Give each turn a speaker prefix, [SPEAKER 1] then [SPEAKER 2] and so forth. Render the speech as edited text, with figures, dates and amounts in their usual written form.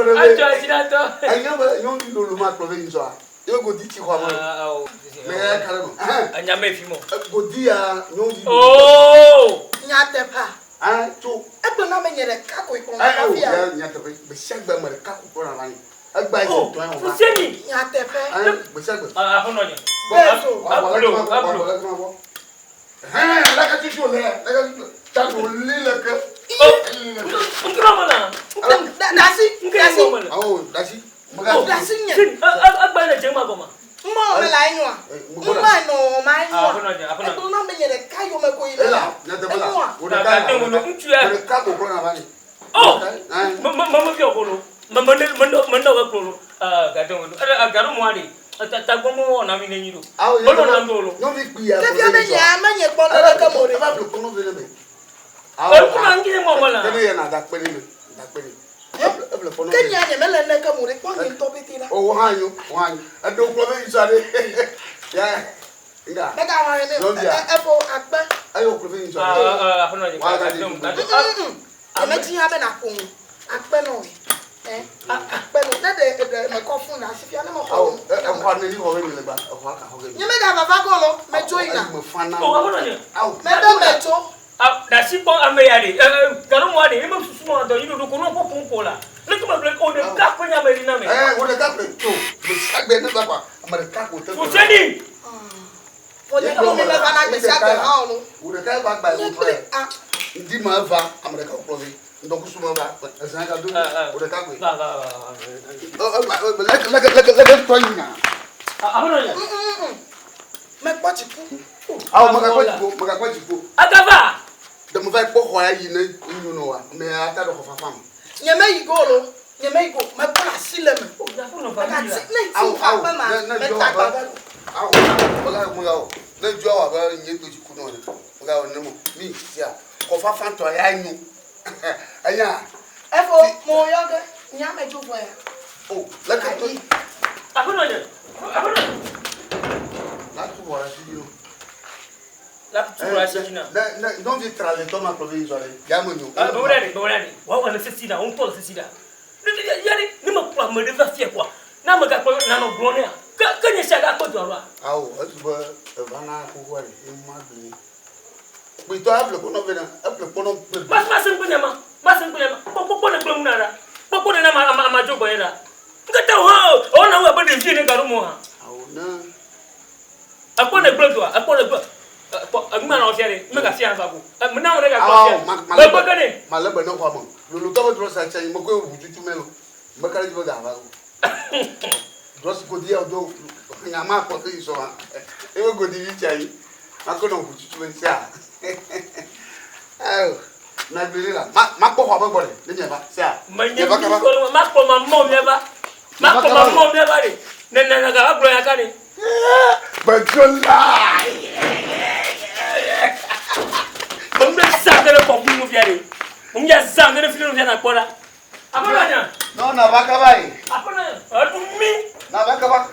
[SPEAKER 1] ɖe be.
[SPEAKER 2] Adzɔ dzi na tɔ.
[SPEAKER 1] Enye be nyɔnuvi lolo ma kplɔ be yi ŋtsɔa. Ye godi tsi xɔa me. Me ya ka ɖe me.
[SPEAKER 2] Enya me fi mɔ.
[SPEAKER 1] Godi ya nyɔnuvi.
[SPEAKER 2] Oo.
[SPEAKER 3] Nyateƒea.
[SPEAKER 1] Ɛ tso.
[SPEAKER 3] Egblɔ na be nye ɖeka koe kplɔna va fia.
[SPEAKER 1] Ɛ nyateƒe. Gbe sia gbe ame ɖeka ko kplɔna va nɛ. Egba yi tɔe wɔ va.
[SPEAKER 2] Fuseni.
[SPEAKER 3] Nyateƒe.
[SPEAKER 1] Ɛ gbe sia gbe.
[SPEAKER 2] Aƒenɔ nye.
[SPEAKER 3] Bɛso.
[SPEAKER 2] Ablo ablo.
[SPEAKER 1] Hɛn leke tutu le leke tutu ta do li leke.
[SPEAKER 2] Nkura me la.
[SPEAKER 3] Dasi. Dasi.
[SPEAKER 1] Awo dasi.
[SPEAKER 3] Dasi nye.
[SPEAKER 2] Egba le dze ma gɔma.
[SPEAKER 3] Mɔ me la enyoa. Mma nɔ ma enyoa. Egblɔ na be nye ɖeka yome ko yi le.
[SPEAKER 1] Ela nyateƒe la.
[SPEAKER 3] Enyoa.
[SPEAKER 1] Wo ɖeka
[SPEAKER 2] Gake wo nɔ ŋutsu ya.
[SPEAKER 1] Wo ɖeka ko kplɔna va nɛ.
[SPEAKER 2] Oh! Me me me fi ɔkolo. Me me me me ne wɔ kplɔ. Ah gade wo. Ɛ garo mo ari. Ta ta gbɔ mo wɔ na mi ne nyi do.
[SPEAKER 1] Awo
[SPEAKER 2] Me lɔ na do lo.
[SPEAKER 1] Nyɔnuvi kpui ya.
[SPEAKER 3] Kefia be nye ame nye kpɔ ne ɖeke mo ɖe.
[SPEAKER 1] Eva ble kpɔnɔ ve ne me.
[SPEAKER 2] Awo. Ekuna ŋkini mo me la.
[SPEAKER 1] Kene yɛ na da kpe ne me. Da kpe ne. Eble kpɔnɔ.
[SPEAKER 3] Ke nye nye mele neke mo ɖe kpɔ nye ŋutɔ pete la.
[SPEAKER 1] O wo hã nyo, wo hã nyo. Eɖo kplɔ be ŋutsu aɖe. Ya. Nga.
[SPEAKER 3] Mega wɔ ne.
[SPEAKER 1] Nyɔnuvia.
[SPEAKER 3] Efo akpe.
[SPEAKER 1] Eyo kplɔ be ŋutsu aɖe.
[SPEAKER 2] Ah ah aƒenɔ nye.
[SPEAKER 1] Wa gade du.
[SPEAKER 2] Gade.
[SPEAKER 3] Nye medzi hã be naƒo nu. Akpe nɔ wòe. Ɛ akpe nɔ. Ne ɖe ɖe mekɔ fon ɖe asi fia ne mexɔ.
[SPEAKER 1] Awo exɔ ne ni xɔ be mi le gba. Exɔ ka xɔ be mi.
[SPEAKER 3] Nye mega vava go lo. Metso yina.
[SPEAKER 1] Me fana.
[SPEAKER 2] O aƒenɔ nye.
[SPEAKER 1] Awo.
[SPEAKER 3] Mebe metso.
[SPEAKER 2] Ɖasi kpɔ ame ya ɖe. Ɛ garo mo aɖe. Eme susu nɔ dɔ yi ɖoɖo ko nɔ kpɔ ƒom ko la. Ne tu me ble o ɖeka ƒe nya me li na me.
[SPEAKER 1] Ɛ wo ɖeka ƒe tso. Gbe sia gbe ne va kɔa ame ɖeka ko te.
[SPEAKER 2] Fuseni.
[SPEAKER 3] Vɔ nye kple mi meva na gbe sia gbe hã o lo.
[SPEAKER 1] Wo ɖeka eva gba
[SPEAKER 3] Nye
[SPEAKER 1] wo
[SPEAKER 3] kple
[SPEAKER 1] trɔe.
[SPEAKER 3] a.
[SPEAKER 1] Ŋdi me eva ame ɖeka ko kplɔ vi. Ŋdɔkusu me va ezã ga do wo ɖeka koe.
[SPEAKER 2] Va va va va.
[SPEAKER 1] Leke leke leke leke tɔ yina.
[SPEAKER 2] Aƒenɔ nye.
[SPEAKER 3] Mekpɔ dziku.
[SPEAKER 1] Awo megakpɔ dziƒo megakpɔ dziƒo.
[SPEAKER 2] Agava.
[SPEAKER 1] Ɖe me va kpɔ xɔ ya yi ne nyo nɔ wa me ya ta ɖe xɔ fafa me.
[SPEAKER 3] Nye meyi go lo. Nye meyi go. Mekpɔ le asi le me.
[SPEAKER 2] O aƒenɔ va mi la.
[SPEAKER 3] Megati ne ŋuti ŋu akpe ma. Meta agba va lo.
[SPEAKER 1] Awo mega mega o. Ne dzo awɔ abe nye do dziku nɔ ene. Mega wɔ nene mo. Mi sia xɔ fafa tɔ ya nyo. Enya.
[SPEAKER 3] Efo mo yɔ ge. Nye ame dzo vɔ ya.
[SPEAKER 1] O leke to.
[SPEAKER 2] Aƒenɔ nye. Aƒenɔ nye.
[SPEAKER 1] La tu wɔ la si dzi o.
[SPEAKER 2] La tu wɔ la si dzi na.
[SPEAKER 1] Ne ne nyɔnuvi tra le tɔ ma kplɔ vi zɔ ɖe. Ya me nyo.
[SPEAKER 2] Bawla ɖe bawla ɖe. Wa wɔ le sesi na wo ŋutɔ le sesi na. Ne ne ya ɖe ne me kplɔ ame ɖe va fia kɔa. Ne ame gakplɔ nanɔ gblɔ nea. Ke ke nye sia gakpɔ dua ɖoa.
[SPEAKER 1] Awo etu be eva na xoxoa ɖe ye ma gbe. Kpuitɔ eƒle kpɔnɔ ve na eƒle kpɔnɔ gbe.
[SPEAKER 2] Ma ma se ŋkpe nya ma. Ma se ŋkpe nya ma. Kpɔ kpɔ kpɔ ne gblẽ ŋu na ɖa. Kpɔ kpɔ ne na ama ama ama dzo gbɔ ye ɖa. Nkete wo hã o na wo abe ɖevi ene gaɖo mo hã.
[SPEAKER 1] Awo ne.
[SPEAKER 2] Ekpɔ ne gblẽ dua ekpɔ ne gblẽ. Ekpɔ enuma na wo fia ɖe. Me ga fia va go. Me na wo ne ga gblɔ
[SPEAKER 1] Awo
[SPEAKER 2] fia.
[SPEAKER 1] ma ma
[SPEAKER 2] Me gbe ge ne.
[SPEAKER 1] Ma le be ne xɔa me. Lolotɔ be drɔsi atsi anyi me koe ʋu tutu me lo. Me ka ɖe dzi be ga va go. Drɔsi godi ya do nya ma kpɔ ke yi sɔ ma. Ebe godi vi tsi anyi. Ma ko nɔ ʋu tutu me sia. Awo na gbe ɖe la. Ma ma kpɔ xɔa be gbɔ ɖe. Ne mia va sia.
[SPEAKER 2] Me nye mi kɔ ma kpɔ ma mɔ mia va. Ma kpɔ ma mɔ mia va ɖe. Ne ne ne ga va gblɔ ya ka ɖe.
[SPEAKER 1] Bedzo la.
[SPEAKER 2] Mo mi zã ge ɖe kɔkui nu fia ɖe. Mo mi zã ge ɖe fi nu fia na kpɔ ɖa. Aƒenɔ nya.
[SPEAKER 1] No na va kaba yi.
[SPEAKER 2] Aƒenɔ nya. Eɖu mi.
[SPEAKER 1] Na va kaba.